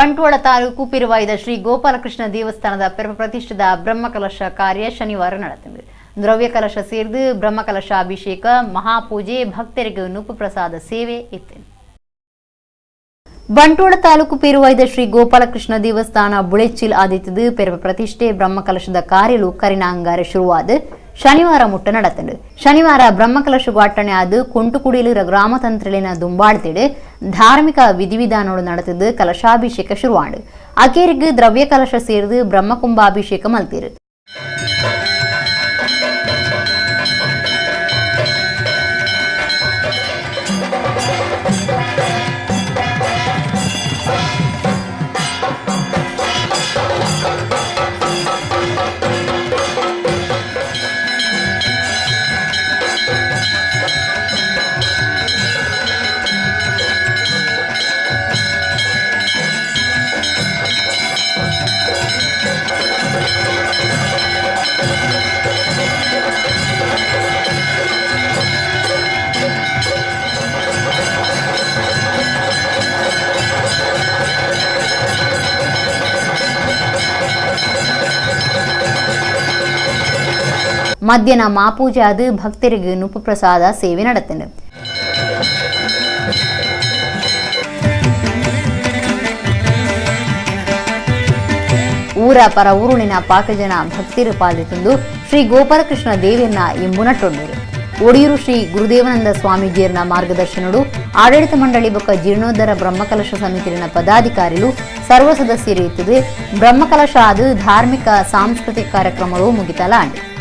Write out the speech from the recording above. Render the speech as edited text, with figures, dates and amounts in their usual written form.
Bantwal taluk ಪಿರುವಾಯಿದ Shri Gopalakrishna ದೇವಸ್ಥಾನದ ಪ್ರತಿಷ್ಠಿತ ಬ್ರಹ್ಮಕಲಶ ಕಾರ್ಯ ಶನಿವಾರ ನಡೆದಿದೆ. ದ್ರವ್ಯ ಕಲಶ ಸೇರಿದು ಬ್ರಹ್ಮಕಲಶ ಅಭಿಷೇಕ, ಮಹಾಪೂಜೆ, ಭಕ್ತರಿಗೆ ನುಪ್ಪು ಪ್ರಸಾದ ಸೇವೆ ಇತ್ತು. ಬಂಟ್ವಾಳ ತಾಲೂಕು ಪೇರುವಾಯಿದ ಶ್ರೀ ಗೋಪಾಲಕೃಷ್ಣ ದೇವಸ್ಥಾನ ಬುಳೆಚ್ಚಿಲ್ ಆದಿತ್ಯದ ಪೆರವ ಪ್ರತಿಷ್ಠೆ ಬ್ರಹ್ಮಕಲಶದ ಕಾರ್ಯಲು ಕರಿನ ಅಂಗಾರೆ ಶುರುವಾದ ಶನಿವಾರ ಮುಟ್ಟ ನಡೆತಂಡು. ಶನಿವಾರ ಬ್ರಹ್ಮಕಲಶ ಘಾಟನೆ ಆದ ಕೊಂಟುಕುಡಿಲು ಗ್ರಾಮತಂತ್ರಲಿನ ದುಂಬಾಳ್ತಿಡು ಧಾರ್ಮಿಕ ವಿಧಿವಿಧಾನೋಡು ನಡೆತದ್ದು ಕಲಶಾಭಿಷೇಕ ಶುರುವಾಂಡು. ಅಕೇರಿಗೆ ದ್ರವ್ಯ ಕಲಶ ಸೇರಿದು ಬ್ರಹ್ಮಕುಂಭಾಭಿಷೇಕ ಮಲ್ತೀರು. ಮಧ್ಯಾಹ್ನ ಮಾಪೂಜೆ ಆದ ಭಕ್ತರಿಗೆ ನುಪ್ಪು ಪ್ರಸಾದ ಸೇವೆ ನಡೆತನು. ಊರ ಪರ ಊರುಳಿನ ಪಾಕಜನ ಭಕ್ತಿರು ಪಾಲಿತಂದು ಶ್ರೀ ಗೋಪಾಲಕೃಷ್ಣ ದೇವಿಯನ್ನ ಎಂಬು ನಟ್ಟೊಂಡರು. ಒಡಿಯೂರು ಶ್ರೀ ಗುರುದೇವಾನಂದ ಸ್ವಾಮೀಜಿಯರ್ನ ಮಾರ್ಗದರ್ಶನಡು ಆಡಳಿತ ಮಂಡಳಿ ಬೊಕ್ಕ ಜೀರ್ಣೋದ್ಧಾರ ಬ್ರಹ್ಮಕಲಶ ಸಮಿತಿಯ ಪದಾಧಿಕಾರಿಗಳು ಸರ್ವ ಸದಸ್ಯರು ಇತ್ತದೆ. ಬ್ರಹ್ಮಕಲಶ ಆದ ಧಾರ್ಮಿಕ ಸಾಂಸ್ಕೃತಿಕ ಕಾರ್ಯಕ್ರಮಗಳು ಮುಗಿತಲಾಂಡು.